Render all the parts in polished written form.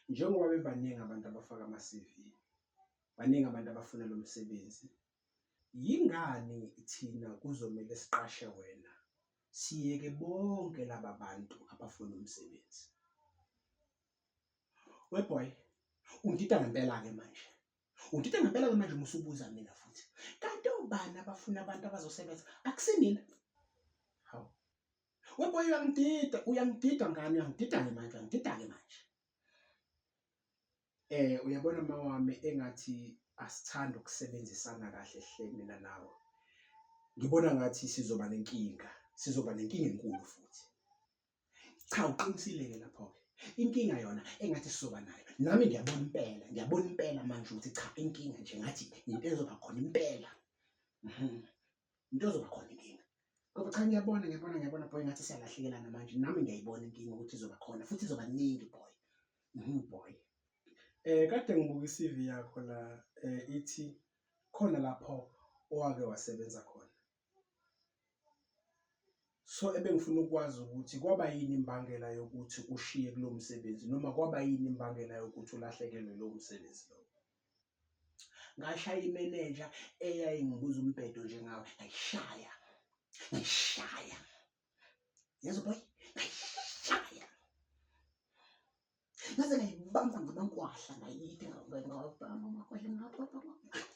Njengoba bebaningi abantu abafaka ama-CV, baningi abantu abafuna lo msebenzi, yingani thina kuzomele siqashe wena siyeke bonke laba bantu abafuna umsebenzi? We boy, ungidida ngempela-ke manje. Ungidida ngempela-ke manje uma usubuza mina futhi. Kanti obani abafuna abantu abazosebenza? Akusinina. Hawu. We boy uyangidida, uyangidida ngane, uyangidida-ke manje, uyangidida-ke manje. Uyabona mawami engathi asithandi ukusebenzisana kahle hle mina nawe. Ngibona ngathi sizoba nenkinga, sizoba nenkinga enkulu futhi. Cha uqinisile-ke lapho-ke. Inkinga yona engathi sizoba nayo. Nami ngiyabona impela, ngiyabona impela manje ukuthi cha inkinga nje ngathi into ezoba khona impela. Into ezoba khona inkinga. Ngoba cha ngiyabona ngiyabona ngiyabona boy ngathi siyalahlekelana manje. Nami ngiyayibona inkinga ukuthi izoba khona futhi izoba ningi boy. Boy. Kade ngibuka i-CV yakho la ithi khona lapho owake wasebenza khona. So ebengifuna ukwazi ukuthi kwaba yini imbangela yokuthi ushiye kulowo msebenzi noma kwaba yini imbangela yokuthi ulahlekelwe lowo msebenzi lowo? Ngashaya imenenja eyayingibuza umbhedo njengawe, ngayishaya, ngayishaya. Yazi boy, ngayishaya. Ngaze ngayibamba ngamankwahla ngayithi ngabamba amakwahla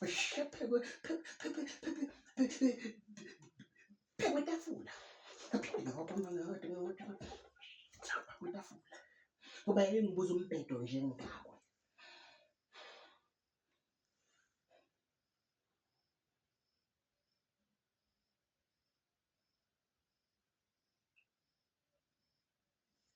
ngashaya phekwetafula. Ngaphinde ngabamba kwetafula. Ngoba yayingibuza umbhedo njengawe.